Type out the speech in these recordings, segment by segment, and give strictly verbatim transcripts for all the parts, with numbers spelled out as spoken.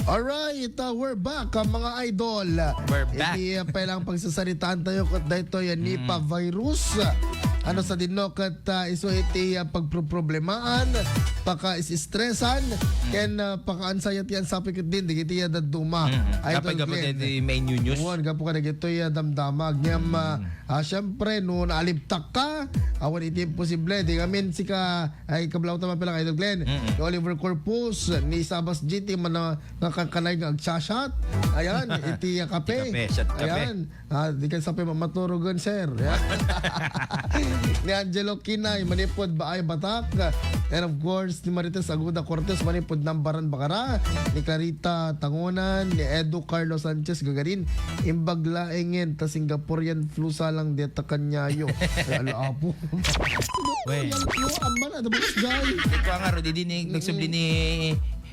Alright, uh, we're back, uh, mga idol. We're back. Iti, uh, pay lang pagsasaritaan tayo ket daytoy, uh, Nipah virus. Ano sa dinno ket, uh, isu iti, uh, pagproproblemaan, paka-is-istresan, ken, uh, paka-anxiety-an sapay ketdin dagiti, uh, dadduma. Mm. Idol Glenn. Gapu dagiti main news. Wen, gapu kadagitoy, uh, damdama. Ngem, uh, ah, siyempre, no naalibtak ka, awan iti imposible. Di ngamin sika, ay, kablawta mapilang Idol Glenn. Mm-mm. Ni Oliver Corpus, ni Sabas G T, mana-, nga kankanay nga agsasat. Ayan, iti, ah, kape. Iti kape, shot kape. Ayan. Ah, di ka sapay mamaturogan, sir. Ayan. Ni Angelo Kinay, manipod Baay Batak. And of course, ni Marites Aguda Cortez, manipod Nambaran Bacara. Ni Clarita Tangonan, ni Edu Carlos Sanchez Gagarin. Imbag laengen, ta Singaporean flu sa lang, deta kanyayo. Ay, ala, apo. Wen. Singaporean flu, aman, ada bukas, jay. Ikaw nga, Rudy, di ni, nagsubli ni,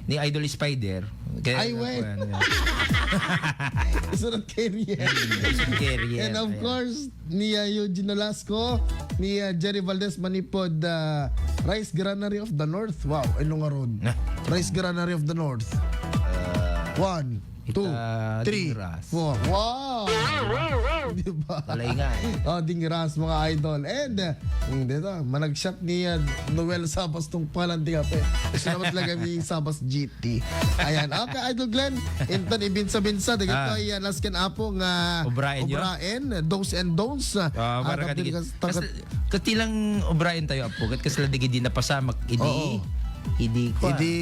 ni Idol Spider. Kaya, Ay, wen. Kuwan, yan. Isunod carrier. Isunod carrier, And of ayan. course, ni, uh, Eugene Nolasco, ni, uh, Jerry Valdez manipod, uh, Rice Granary of the North. Wow, ano nga ron? Ah. Rice Granary of the North. Uh, One, two, ita, three, Dingras. four. Wow! Di ba? Walay nga eh. Oh, Dingras, mga idol. And, uh, mm, dito, managshot ni, uh, Noel Sabas tong palan, di kape. Gusto naman talaga ni Sabas G T. Ayan. Okay, Idol Glenn. Intan ibinsa-binsa. Dagito Ah. ay, uh, last ken apo nga Obraen yo? obraen. Do's and don'ts. Ah, para Ah, kadagiti kas-, kas-, kas-, katilang obraen tayo, apo. Kat kasla dagiti napasamak idi, Oo. idi, kwa? Idi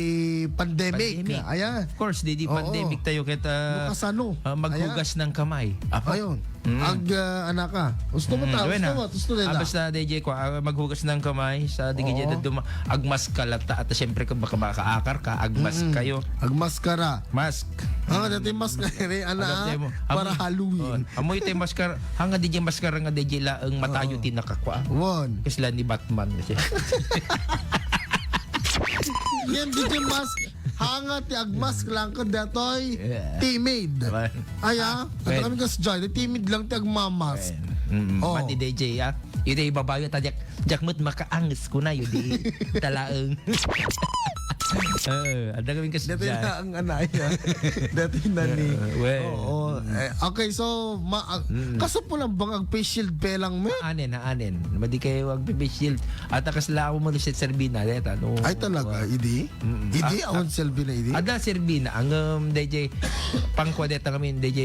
pandemic. Pandemic. Aya. Of course, di, di Oo. pandemic tayo ket, ah, No kasano? ah, maghugas Aya. ng kamay. Apo. Ayun. Mm. Ag, ah, anaka. Gusto mo Mm, ta, gawin gusto na. mo, gusto nila. Ah, basta, D J, kwa, ah, maghugas ng kamay sa D J Oo. na duma-, agmask ka lata at siyempre kung baka makaakar ka, agmask Mm. kayo. Agmaskara. Mask. Ah, dati mask na rin, ana, Alam tayo mo, para amoy, Halloween. oh, amoy tayo maskara. Hanga D J maskara nga D J laeng matayo Oo. tinakakwa. Won. Kasla ni Batman kasi. Yan, D J mask. Hanga ti agmask lang ket datoy Yeah. timid. Won. Aya, Ah, at well. kami kas Jai, timid lang ti agmamask. Well, mm, Oh. Mati D J, ah. Iti ibabayo ta diak, diak met makaanges kuna yo di talaeng. Eh, ada kami kas Dati Jai. na ang anaya. Dati na ni. Eh, well. Oo. Eh, okay, so, ma-, ah, Mm. kaso po lang bang ag-face shield pe lang, me? Anen, anen. Madi kayo ag-face shield. At akas lao mo ni Set Servina, deta, no? Ay, talaga, Ah, idi? Mm. Idi, Ah, awan ah, Selvina idi? Ada Servina, ang, um, D J, pangkwa deta kami, D J,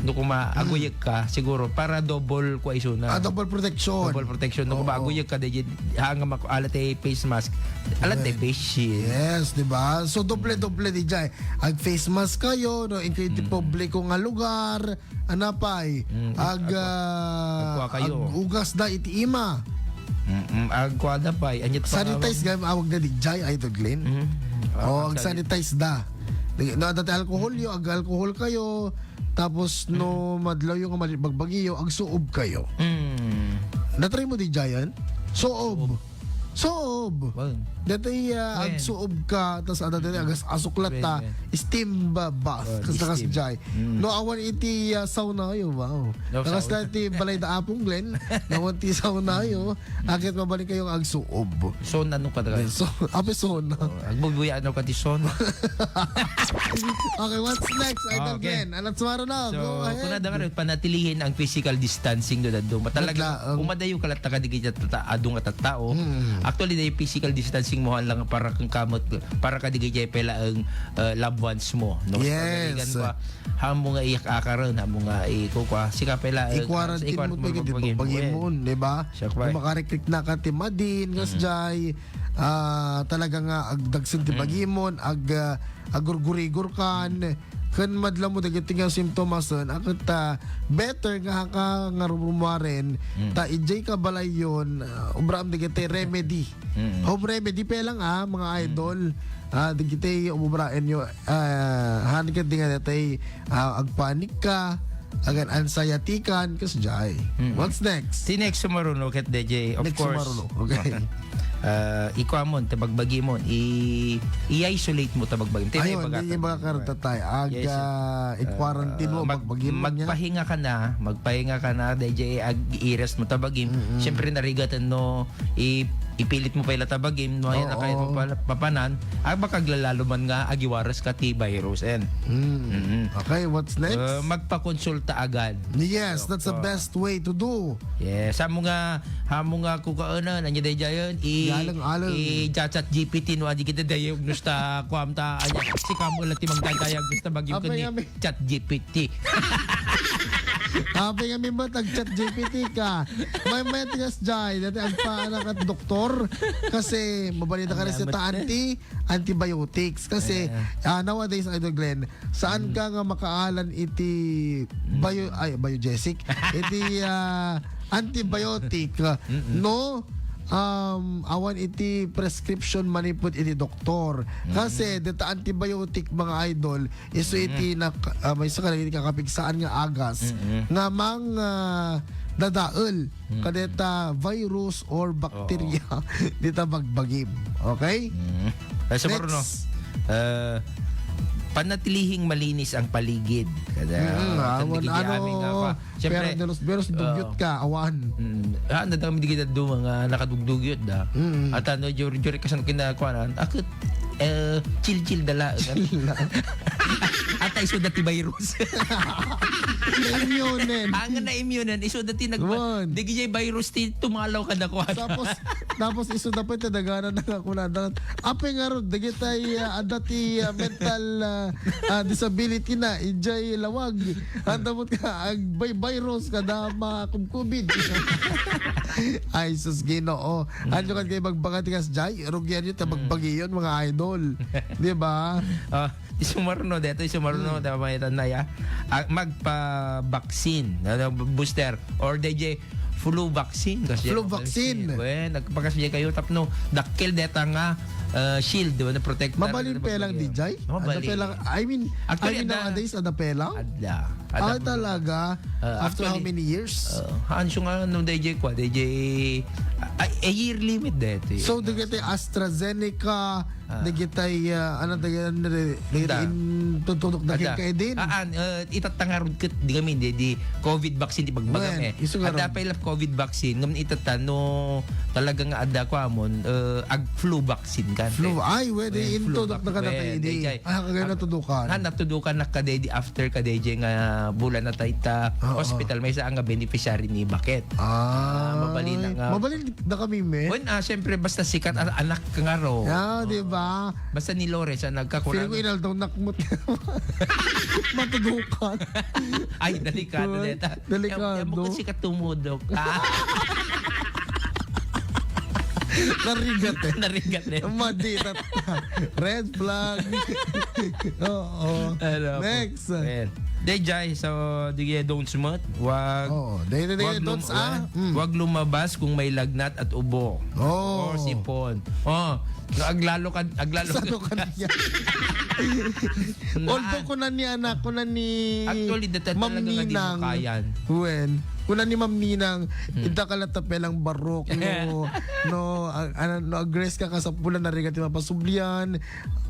no kuma, Mm. aguyag ka, siguro, para double kwa isuna. Ah, double protection. Double protection. No kuma Oo. aguyag ka, D J, hanga mak-, ala te face mask, ala te Amen. face shield. Yes, di ba? So, doble-doble, D J. Ag face mask kayo, no? Inkayo ti Mm. publiko nga lugar, Anapay, Mm, ag, agwa-, ah, agwa kayo. Ag-ugas da iti ima. Mm, mm, agwa da pay. Anya ti Sanitize pangalan? Gayam awag da di jay, Idol Glenn. Mm. Oh, Ah, ag-sanitize da. Di, no, dati alcohol yo, ag-alcohol kayo. Tapos, no, Mm. madlaw yo nga mali-, bagbagi yo, agsuob kayo. Mm. Natry mo di jay yan? Suob. Suob. Suob. Well. Dati, ah, Well. agsuob ka, tas ada dati, Mm. agas-asuklat Well, ta, well. steam ba-, bath. Well, Kas-, kas steam. jay. Mm. No, awan iti, ah, sauna yo, wow. No, Kakas sauna. dati, balay da Apong Glenn, nawan ti sauna yo, Mm. akit mabalik kayo nga agsuob. Sauna, ano ka talaga? Well, so, ape sauna. Oh, agbubuya, ano ka ti sauna? Okay, what's next, Idol Okay. Glenn? Anat suwaro na, So, go ahead. kuna da nga rin, panatilihin ang physical distancing do, do. Matalaga, Matla-, ang umadayo ka latta kadigiti tata-, adu nga tattao. Mm. Actually, day physical distancing mo lang para kang kamot, para kadigiti pela ang, uh, loved ones mo. No? Yes. Pagaligan pa, hamo nga iyak akaran, hamo nga ikukwa. Sika pela, uh, I-quarantine sa mo, i-quarantine pwede mo, dito, pag-, pag-, pag-, di ba? Siya, Kung kway. makarikrik na ka, ti madin, kas Mm. jay, ah, talaga nga, agdagsen ti Mm. bagimon, ag, ah, agurgurigor kan, ken madla mo dagiti nga simptomasen, aket, ah, better nga haka nga rumrumuaren, Mm. ta idiay ka balayyon, ah, ubraam dagiti remedy. Mm. Home remedy pe lang, ah, mga Mm. idol. Ah, dagiti ubraen yo, ah, han ket di nga datay, ah, agpanik ka, agan anxiety kan, kas jay. Mm. What's next? Ti next sumaruno ket D J, of Next course. sumaruno. Okay. Ah, ikuamon, tabagbagimon, i-, i-isolate mo tabagbagimon. Ti Ayun, ibaga di ka. ba karta tayo? Ag, Yes. ah, i-quarantine mo, Ah, mag-, bagbagimon niya. magpahinga ka na, magpahinga ka na, D J, ag i-rest mo tabagim. Mm-mm. Siyempre, narigatan no, i-, ipilit mo pay la ta bagim, no, ayan na Oo. Kayo pala, papanan, ay, baka aglalalo man nga agiwaras ka ti virus, en. Mm. Mm-mm. Okay, what's next? Uh, magpakonsulta agad. Yes, that's the Opo. Best way to do. Yes, amo nga, amo nga kukaenan, anya daydiayen, i-, Galang-alang. I-chat G P T no, adi kita dayag, nusta, kuam ta, anya, si Kamu lang ti magdadayag, nusta, bagyo Apay ka ni nga, may Chat G P T. Apay nga, may matag Chat G P T ka. May, may tigas jay, dati agpaanak at doktor, kasi mabalita ka rin sa Salamat, ta, eh. anti, antibiotics. Kasi, Eh. ah, nowadays, Idol Glenn, saan Mm. ka nga makaalan iti bio-, Mm. ay, biogesic? Iti, ah, antibiotic, ah, Mm-mm. no? Um, awan iti prescription manipud iti doktor. Mm-mm. Kasi, deta antibiotic, mga idol, isu Mm. iti nak-, ah, maysa kadagiti kakapigsaan nga agas Mm-mm. nga mang, ah, dadael Mm. kadeta virus or bakterya Oo. dita bagbagim. Okay? Mm. Ay, sa Next. Bruno, ah, panatilihing malinis ang paligid. Kada Mm, ah, kadagiti wan-, ano, amin nga pa. Siyempre, Pero de los, pero si dugyot oo. ka, awan. Mm. Ah, nadami di kita do, mga nakadugdugyot da. Mm. At ano, juri, juri, kasan kinakuanan, akit, eh, chill-chill dala. Chill lang. At iso dati virus. Na-immune. Ang na-immune, iso dati nag-, Wan. Di gijay virus ti tumalaw kada kuan. Tapos, tapos iso dapat nadaganan na nga kunada. Apay nga ron, dagitay, ah, adda ti, ah, mental, ah, ah, disability na, ijay lawag. Ang damot ka, ag-, bay virus, kada makubkubid. Ay, sus, Ginoo. Ano ka kayo magbaga ti kas jay? Rugian yun, ta Mm. magbagiyon, mga idol. Di ba? Ah, isumarno, deto isumarno, Mm. tama ito na ya. Ah, magpa-vaccine, ano, booster, or D J, flu vaccine. Kasi Flu vaccine. Well, nagpakas niya kayo, tapno, dakkel deta nga, ah, shield, di ba, na protector. Mabalin na pe lang, bagay. D J? Mabalin. Ada pe lang, I mean, Actually, I mean, ada. Nowadays, ada pe lang? Ada. Ada Ay, mo talaga? Ah, After how actually, many years? Ah, hanso nga, no, D J kwa, D J, ay, a year limit dito, eh. So, dagiti AstraZeneca, Ah. dagitay, ah, ano, dagitay, ano, dagitay Ada. in-, tutudok na Ada. Kayo din? Ah, ah, eh, itatta nga rod ket, di kami, di, di, covid vaccine, di pagbagam, Wen, eh. Isu nga Ada rod. Pa ila covid vaccine, ngam itatta, no, talaga nga ada ko amon, eh, ag flu vaccine kan, Flu, eh. ay, wede, Wen, flu intudok vac-, na ka na wen, tayo, di. D J. Ah, kagaya Ah, natudukan. Ah, natudukan na ka, di, after ka, D J, nga bulan na tayo ta Oo. Hospital, may isa nga beneficiary ni Bakit. Ah, Ah, mabalin na nga. Mabalin na kami, me. Wen, ah, siyempre, basta sikat, ah, anak ka nga ro. Ah, di ba? Basta ni Lores, ah, nagkakulang. Feeling ko inaldaw nakmut. Matudukan. Ay, delikado Diba? Deta. Delikado. Em, em, bukod sikat tumudok. Ah. Narigat eh. Narigat eh. Madi, tat-, red flag. Oo. Ano po? Next. Ayan. Di, Jai, so, di kaya don't smut. Wag, Oo. Di, di, di, wag don't lum-, ah. Mm. Wag lumabas kung may lagnat at ubo. Oo. Or sipon. Oh, no, aglalo ka, aglalo Sa to ka niya. Although, kuna ni anak, kuna ni Actually, dati Ma'am talaga nga di mo Ninang. Kayan. Wen. Kuna ni Ma'am Ninang, Hmm. inta ka lang tapelang barok, no, no, ag-, ano, no, agres ka, kasapulan na rin ka ti mapasublian.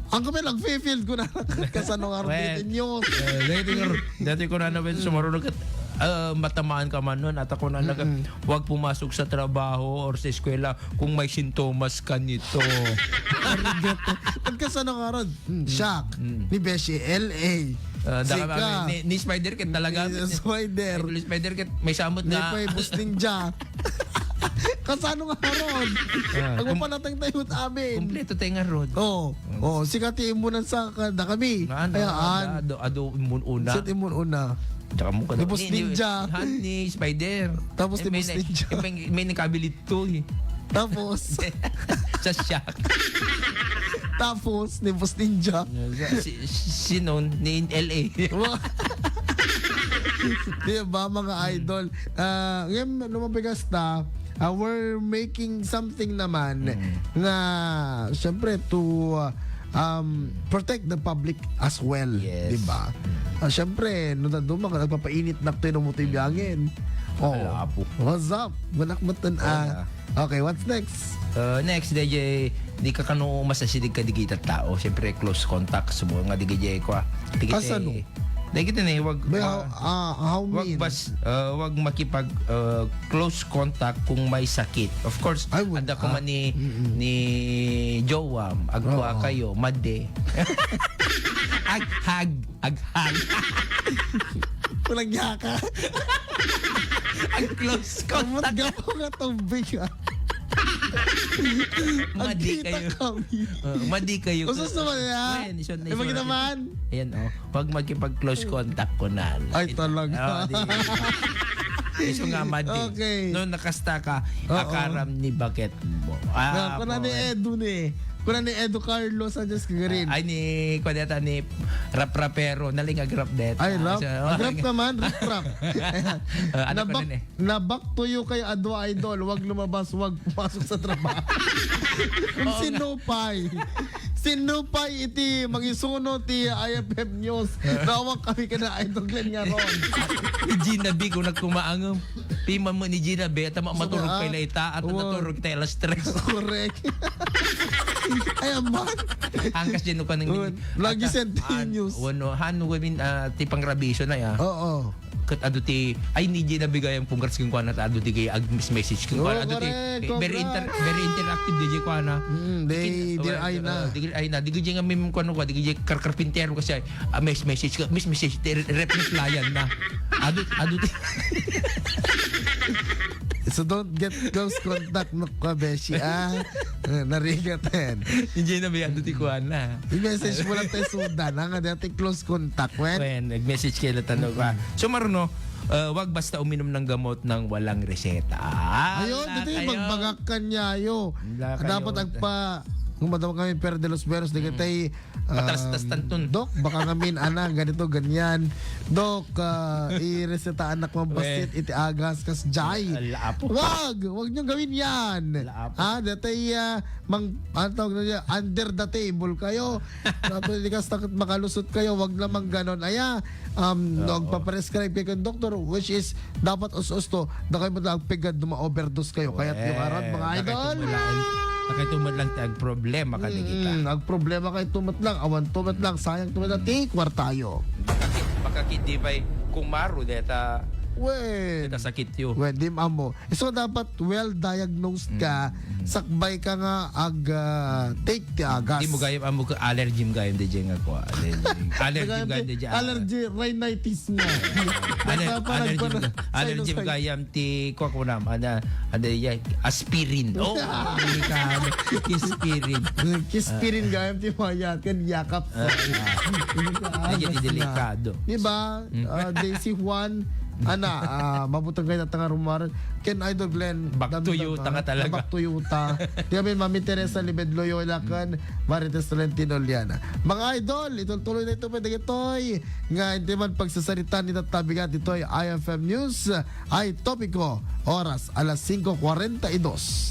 Ang kami nag-field ko na kasano nga Wen. Rin news. Eh, dati ko, dati ko na naman sumarunod kat, ah, matamaan ka man nun, at ako na nag-, Mm-mm. Huwag pumasok sa trabaho or sa eskwela kung may sintomas ka nito. Arigato. Nagkasano nga ron? Mm, shock. Mm. Ni Beshi, L A. Ah, daka Sika. Ni, ni Spider Kid talaga. Ni Spider. Ni Spider Kid, may samot Ni na. Pay Boss Ninja. Kasano nga ron? Ah, Ang kom-, panatang tayo amin. Kompleto tayo nga ron. Oo. Mm. Oo, sika ti imunan sa ka-, da kami. Nga, ano, Kaya, an-, ado, ado, imun una. Sa imun una. Tsaka mo ka Ni na. Boss Ni, ni, Ninja. Han, ni Spider. Tapos Eh, ni may Boss na-, Ninja. eh, may, may nakabilit to eh. Tapos? Sa shock. Tapos ni Boss Ninja. Si, si, si nun, ni L A. Wa-, Di ba, mga Hmm. idol? Ah, ngayon, lumabigas ta, ah, we're making something naman Hmm. nga, syempre, to, ah, um, protect the public as well. Yes. Di ba? Hmm. Ah, syempre, no, naduma ka, nagpapainit na ito, no, mo ito Hmm. ibiyangin. Oh. Ala, apo. What's up? Manak mo ito, ah. Wala. Okay, what's next? Uh, next, D J, di ka kano masasidig ka digita tao. Siyempre, close contacts mo nga digita ko, ah. Digita, Kasano? Dagiti ne, wag, Ba, ah, ah, how wag mean? bas-, ah, wag makipag, ah, close contact kung may sakit. Of course, Ay, wag, adda ko ah, man ni, mm-mm. ni Joam, agkua Oo. kayo, madi. Aghag, aghag. Walang yaka. Ang close Kamot contact. gapo nga tubig, ah. Madi Agkita kayo. kami. Oh, madi kayo. Usus naman, ah. Ayan, isun-, Ay, isun-, maginaman. Ayan, oh. Pag magkipag-close contact ko na. Ay, talaga. Oh, di. Isu nga, madi. Okay. No, nakasta ka, Oo. akaram ni baket mo. Ah, Kuna ni po. Edu ni. Kuna ni Edu Carlos, sa Diyos ka garin. Ah, ay, ni, kwa deta ni Rap Rapero, naling agrap deta. Ay, rap. So, Agrap ka man, rap, rap. Ah, ano Nabak-, kuna ni? nabak to you kay Adwa Idol. Wag lumabas, wag pumasok sa trabaho. Kung Oo nga. sinupay. Sinupay iti mangisuno ti I F M News. Nawag kami ka na Idol Glenn nga ron. Ni Gina B, kung nagkumaangem. Piman mo ni Gina B, at ma-, Gusto maturog mo, pay ah? la ita, at Wow. naturog tayo alas tres. Correct. Ay, aman. Angkas din ko nang Good. Lagi at, sentinews. Ano, han, women, ah, ti pangrabiso na ya. Oo. Ket adu ti, ay, ni Gina B gayam, congrats kenkuana, ta adu ti gay ag-message kenkuana. Oo, Adu ti, correct. very inter-, Congrats. very interactive di gay kuana. Mm, di, Kin-, di well, ay na. uh, di gay ay na, di gay nga mem kuano ko, di gay karkarpintero kasi ay, ah, mes-, message ka, mes-, message, ti re-, rep-, replyan na. Adu, adu ti. So don't get close contact no ka, beshi, ah. Eh, narigatan. Hindi na ba yan? Adu ti kuana. I-message mo lang tayo sudan, ha? Nga dati close contact, wen? Wen, nag-message kayo na tanong, ah. Mm-mm. So, Maruno, uh, wag basta uminom ng gamot ng walang reseta. Ah, Ayun, wala dito yung kayo. magbagak ka niya, ayo. Wala kayo. Dapat agpa-, kung madama kami, Pero de los Buenos, di Mm. kita y-, Patas-tas um, tantun. Doc, baka ngamin, ana, ganito, ganyan. Doc, ah, i-reseta anak mo, Weh. basit, iti agas, kas jay. Ala, apo. Wag! Wag niyong gawin yan. Ala, apo. Ah, dati, ah, mang, ano tawag na niya? Under the table kayo. Tapos, di kas takot makalusot kayo, wag naman ganon. Aya, um, no, Oo. agpaprescribe kayo kang doktor, which is, dapat us-us to, da kayo matag pigad, duma-overdose kayo. Kaya yung aron, mga idol. Nakay tumat lang ti agproblema ka di kita. Mm, agproblema kayo tumat lang, awan tumat lang, sayang tumat lang, ti kwartayo. Makakit, makakit di ba'y kumaro, deta, Wen. deta sakit yo. Wen, di maamo. So, dapat well diagnosed ka, Mm, mm. sakbay ka nga ag, ah, take ti agas. Di mo gayam, amo ka allergy mo gayam, di dyan nga kwa. Allergy. Allergy mo gayam, di dyan. Allergy rhinitis mo. Aller-, Basta pa allergy mo nagpara-, ga-, allergy mo sinusitis. gayam ti kwa ko nam. Ada, ada ya, aspirin. Oh, delikado. Aspirin. Kispirin Ah. gayam ti maya, kan yakap. Ah, ah. Delikado. Ay, ti delikado. Di ba? Mm. Ah, Daisy Juan, ana, ah, mabutang kayo na tangarumar. Ken Idol Glenn, Back to dami you, na, tanga talaga. Back to you ta. Di kami, Mami Teresa Libed Loyola, ken Marites Tolentino Liana. Mga idol, itultuloy na ito, pwede itoy. Nga, hindi man pagsasaritan ni Tatabigat, itoy I F M News, ay topiko, oras, alas singko kwarenta y dos.